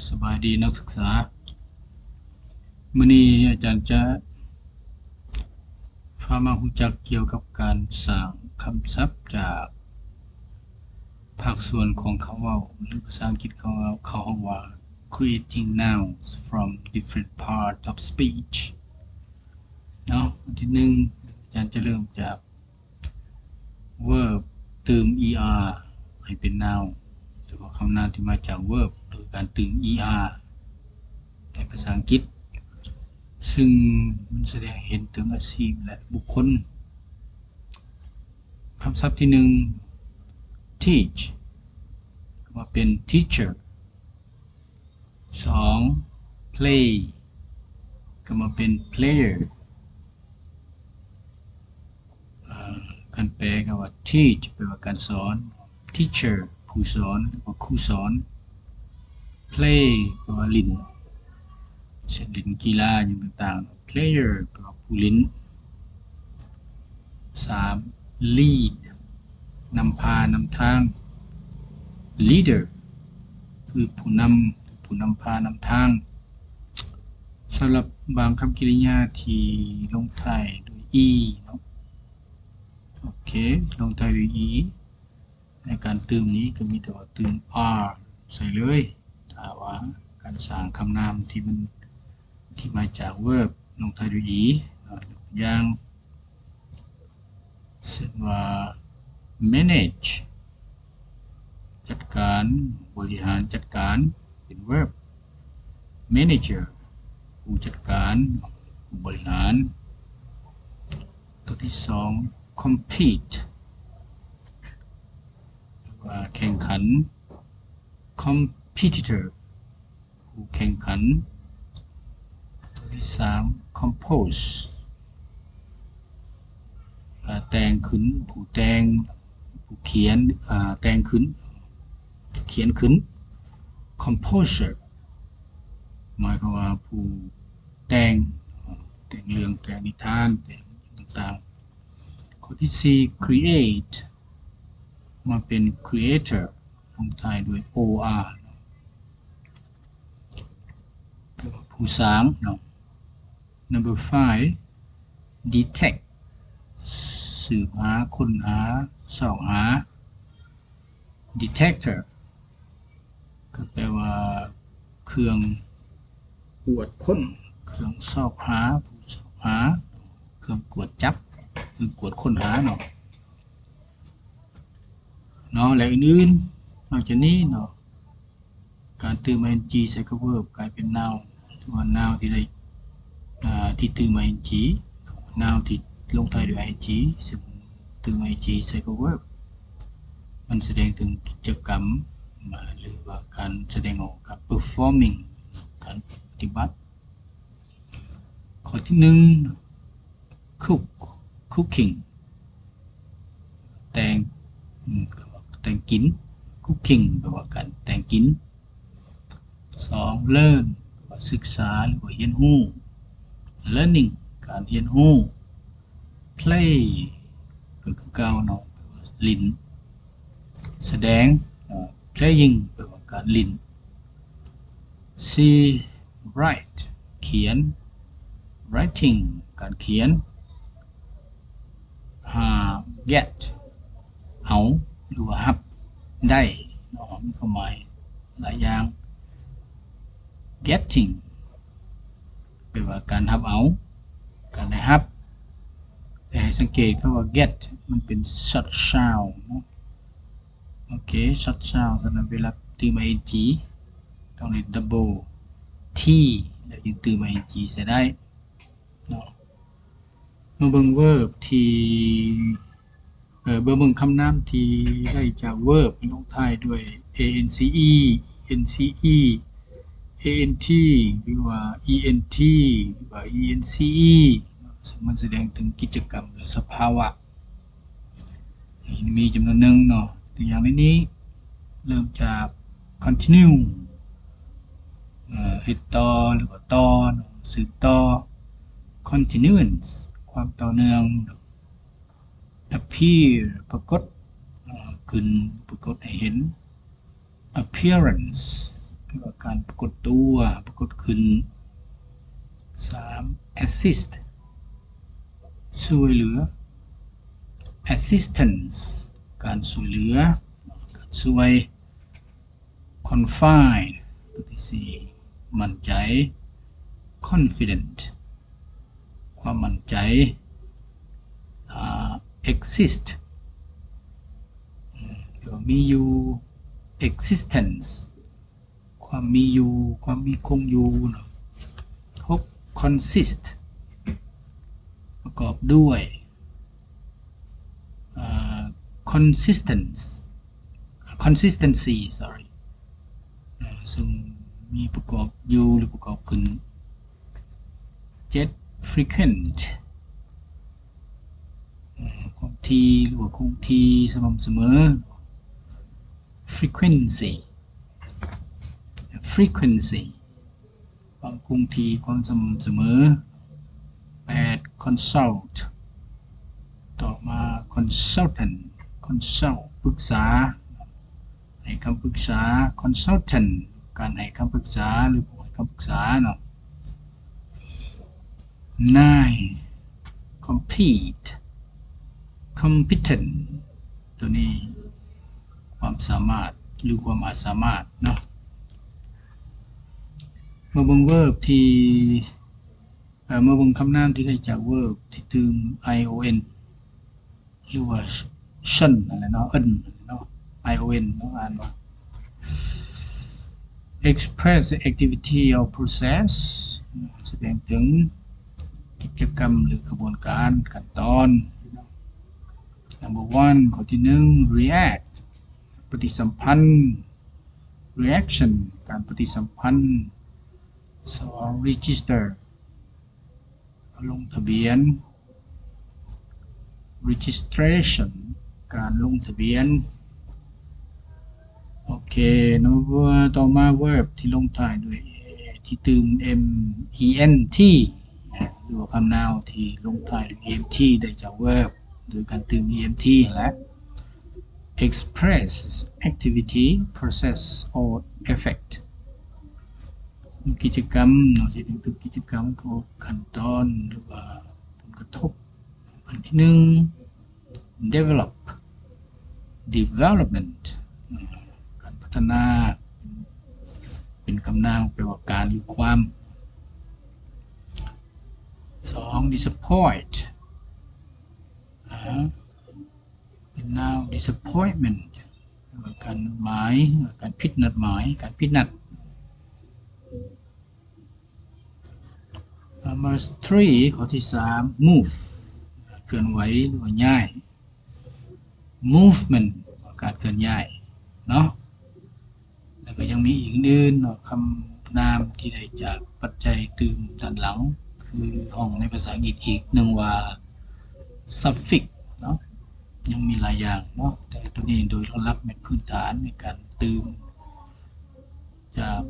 ສະບາຍດີນັກສຶກສາ. ມື້ນີ້ອາຈານຈະພາມາຮູ້ຈັກກ່ຽວກັບການສ້າງຄຳສັບຈາກພາກສ່ວນຂອງຄຳເວົ້າ ຫຼື ພາສາອັງກິດເຂົາເວົ້າ ເຂົາເອີ້ນວ່າ creating nouns from different parts of speech ເນາະ. ອັນທີໜຶ່ງ ອາຈານຈະເລີ່ມຈາກ verb ຕື່ມ er ໃຫ້ເປັນ noun ຫຼືວ່າຄຳນາມທີ່ມາຈາກ verb ໂດຍການຕື່ມ er ໃນພາສາອັງກິດ, ຊຶ່ງມັນສະແດງໃຫ້ເຫັນເຖິງອາຊີບ ແລະ ບຸກຄົນ. ຄຳສັບທີໜຶ່ງ teach ກໍມາເປັນ teacher. ສອງ play ກໍມາເປັນ player. ເອີ ຄັນແປກໍວ່າ teach ແປວ່າການສອນ, teacher ຜູ້ສອນ ຫຼືວ່າຄູສອນ, play ແປວ່າຫຼິ້ນ ເຊັ່ນຫຼິ້ນກິລາຫຍັງຕ່າງໆ, player ແປວ່າຜູ້ຫຼິ້ນ. ສາມ lead ນຳພານຳທາງ, leader ຄືຜູ້ນຳ ຜູ້ນຳພານຳທາງ. ສຳລັບບາງຄຳກິລິຍາທີ່ລົງທ້າຍດ້ວຍ e ເນາະ, ໂອເຄ ລົງທ້າຍດ້ວຍ e ໃນການຕື່ມນີ້ກໍມີແຕ່ວ່າຕື່ມ er ໃສ່ເລີຍ. ຖ້າວ່າການສ້າງຄຳນາມທີ່ມັນ ທີ່ມາຈາກ verb ລົງທ້າຍດ້ວຍ e ເນາະ, ຍົກຕົວຢ່າງ ເຊັ່ນວ່າ manage ຈັດການ, ບໍລິຫານຈັດການ ເປັນ verb, manager ຜູ້ຈັດການ, ຜູ້ບໍລິຫານ. ຕົວທີສອງ compete ແປວ່າແຂ່ງຂັນ, competitor ຜູ້ແຂ່ງຂັນ. ຕົວທີສາມ compose ແຕ່ງຂຶ້ນ, ຜູ້ແຕ່ງ, ຜູ້ຂຽນ, ອາ, ແຕ່ງຂຶ້ນ, ຂຽນຂຶ້ນ. composer ໝາຍຄວາມວ່າຜູ້ແຕ່ງ, ແຕ່ງເລື່ອງ, ແຕ່ງນິທານ, ແຕ່ງຫຍັງຕ່າງໆ. ຂໍ້ທີສີ່ create ມາເປັນ creator ລົງທ້າຍດ້ວຍ or ແປວ່າຜູ້ສ້າງເນາະ. Number five detect ສືບຫາ, ຄົ້ນຫາ, ຊອກຫາ. detector ກໍແປວ່າເຄື່ອງກວດຄົ້ນ, ເຄື່ອງຊອກຫາ, ຜູ້ຊອກຫາ, ເຄື່ອງກວດຈັບ ຫຼື ກວດຄົ້ນຫາເນາະ. ເນາະ ແລະ ອື່ນໆ. ນອກຈາກນີ້ເນາະ ການຕື່ມ ing ໃສ່ກັບ verb ກາຍເປັນ noun ຫຼືວ່າ noun ທີ່ໄດ້ ອາ ທີ່ຕື່ມ ing, noun ທີ່ລົງທ້າຍດ້ວຍ ing ຊຶ່ງຕື່ມ ing ໃສ່ກັບ verb ມັນສະແດງເຖິງກິດຈະກຳ ອາ ຫຼືວ່າການສະແດງອອກ ການ performing ການປະຕິບັດ. ຂໍ້ທີໜຶ່ງ cook cooking ແຕ່ງ ແຕ່ງກິນ. cooking ແປວ່າການແຕ່ງກິນ. ສອງ learn ແປວ່າສຶກສາ ຫຼືວ່າຮຽນຮູ້. learning ການຮຽນຮູ້. play ກໍຄືເກົ່າເນາະ ແປວ່າຫຼິ້ນ. ສະແດງ playing ແປວ່າການຫຼິ້ນ. ສີ່ write ຂຽນ. writing ການຂຽນ. ຫ້າ get ເອົາ ຫຼືວ່າຮັບໄດ້ເນາະ ມີຄວາມໝາຍຫຼາຍຢ່າງ. getting ແປວ່າການຮັບເອົາ ການໄດ້ຮັບ. ແຕ່ໃຫ້ສັງເກດຄຳວ່າ get ມັນເປັນ short sound ເນາະ. ໂອເຄ short sound ສຳລັບເວລາຕື່ມ ing ຕ້ອງໄດ້ double t ແລ້ວຈຶ່ງຕື່ມ ing ໃສ່ໄດ້ເນາະ. ມາເບິ່ງ verb ທີ່ ເອີ ມາເບິ່ງຄຳນາມທີ່ໄດ້ຈາກ verb ລົງທ້າຍດ້ວຍ ance, ence, ant ຫຼືວ່າ ent ຫຼືວ່າ ence ເນາະ ຊຶ່ງມັນສະແດງເຖິງກິດຈະກຳ ຫຼື ສະພາວະ. ມີຈຳນວນໜຶ່ງເນາະ ຕົວຢ່າງໃນນີ້ ເລີ່ມຈາກ continue ເຮັດຕໍ່ ຫຼືວ່າຕໍ່ເນາະ ສືບຕໍ່. continuance ຄວາມຕໍ່ເນື່ອງ. appear ປາກົດ ເອີ ຂຶ້ນ ປາກົດໃຫ້ເຫັນ. appearance ແປວ່າການປາກົດຕົວ, ປາກົດຂຶ້ນ. ສາມ assist ຊ່ວຍເຫຼືອ, assistance ການຊ່ວຍເຫຼືອ, ການຊ່ວຍ. Confide ຕົວທີສີ່ ໝັ້ນໃຈ. Confident ຄວາມໝັ້ນໃຈ. ອາ exist ແປວ່າມີຢູ່. Existence ຄວາມມີຢູ່, ຄວາມມີຄົງຢູ່ເນາະ. ຫົກ consist ປະກອບດ້ວຍ. ອາ consistence consistency sorry ອາ ຊຶ່ງມີປະກອບຢູ່ ຫຼື ປະກອບຂຶ້ນ. ເຈັດ frequent ອາ ຄວາມຖີ່ ຫຼືວ່າຄົງທີ່ ສະໝ່ຳສະເໝີ. Frequency frequency ຄວາມຄົງທີ່ ຄວາມສະໝ່ຳສະເໝີ. ແປດ consult ຕໍ່ມາ consultant consult ປຶກສາ, ໃຫ້ຄຳປຶກສາ. Consultant ການໃຫ້ຄຳປຶກສາ ຫຼື ຜູ້ໃຫ້ຄຳປຶກສາເນາະ. ນາຍ compete competent ຕົວນີ້ຄວາມສາມາດ ຫຼື ຄວາມອາດສາມາດເນາະ. ມາເບິ່ງ verb ທີ່ ເອີ ມາເບິ່ງຄຳນາມທີ່ໄດ້ຈາກ verb ທີ່ຕື່ມ ion ຫຼືວ່າ tion ນັ້ນແຫຼະເນາະ, ion ເນາະ, ion ເນາະ ອ່ານວ່າ express activity or process ສະແດງເຖິງກິດຈະກຳ ຫຼື ຂະບວນການ, ຂັ້ນຕອນ. Number one ຂໍ້ທີໜຶ່ງ react ປະຕິສຳພັນ. Reaction ການປະຕິສຳພັນ. ສອງ register ລົງທະບຽນ. Registration ການລົງທະບຽນ. ໂອເຄ ຕໍ່ມາ verb ທີ່ລົງທ້າຍດ້ວຍ ທີ່ຕື່ມ ment ຫຼືວ່າຄຳນາມທີ່ລົງທ້າຍດ້ວຍ ent ໄດ້ຈາກ verb ໂດຍການຕື່ມ ent ຫັ້ນແຫຼະ. Express activity, process or effect ກິດຈະກຳເນາະ, ຈະເປັນກິດຈະກຳຂອງຂັ້ນຕອນ ຫຼືວ່າຜົນກະທົບ. ອັນທີໜຶ່ງ develop development ການພັດທະນາ, ເປັນຄຳນາມແປວ່າການ ຫຼື ຄວາມ. ສອງ disappoint ເປັນນາມ disappointment ການນັດໝາຍ, ການຜິດນັດໝາຍ, ການຜິດນັດ. Number three ຂໍ້ທີສາມ move ເຄື່ອນໄຫວ ຫຼືວ່າຍ້າຍ. Movement ການເຄື່ອນຍ້າຍເນາະ. ແລ້ວກໍຍັງມີອີກອື່ນໆເນາະ, ຄຳນາມທີ່ໄດ້ຈາກປັດໄຈຕື່ມດ້ານຫຼັງ ຄືຫ້ອງໃນພາສາອັງກິດອີກໜຶ່ງວ່າ suffix ເນາະ. ຍັງມີຫຼາຍຢ່າງເນາະ, ແຕ່ຕົວນີ້ໂດຍຫຼັກໆແມ່ນພື້ນຖານໃນການຕື່ມຈາກ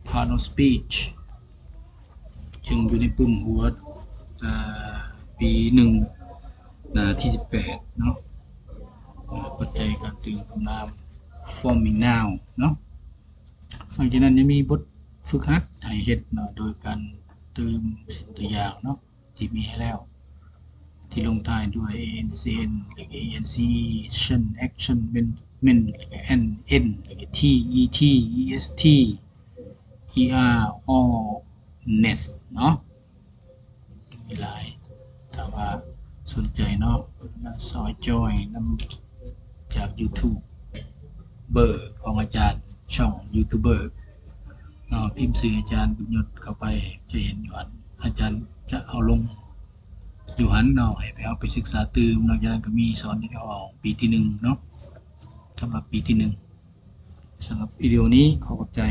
part of speech ຈຶ່ງຢູ່ໃນປຶ້ມຫົວ ເອີ ປີໜຶ່ງ ໜ້າທີສິບແປດເນາະ, ເອີ ປັດໄຈການຕື່ມຄຳນາມ forming noun ເນາະ. ຫຼັງຈາກນັ້ນຍັງມີບົດຝຶກຫັດໃຫ້ເຮັດເນາະ, ໂດຍການຕື່ມເຊັ່ນຕົວຢ່າງເນາະ ທີ່ມີໃຫ້ແລ້ວ ທີ່ລົງທ້າຍດ້ວຍ ancn ແລ້ວກໍ ence, tion, action, ment, ment ແລ້ວກໍ n, en ແລ້ວກໍ t, et, est, er, or ness ເນາະ. ມີຫຼາຍ, ຖ້າວ່າສົນໃຈເນາະ ກໍຊອຍຈອຍນຳຈາກ YouTuber ຂອງອາຈານ, ຊ່ອງ YouTuber ເນາະ. ພິມຊື່ອາຈານບຸນຍົດເຂົ້າໄປ ຈະເຫັນຢູ່ຫັ້ນ, ອາຈານຈະເອົາລົງຢູ່ຫັ້ນເນາະ, ໃຫ້ໄປເຮົາໄປສຶກສາຕື່ມເນາະ. ຈາກນັ້ນກໍມີສອນຢູ່ໃນຫ້ອງປີທີໜຶ່ງເນາະ, ສຳລັບປີທີໜຶ່ງ. ສຳລັບວິດີໂອນີ້ ຂໍຂອບໃຈ.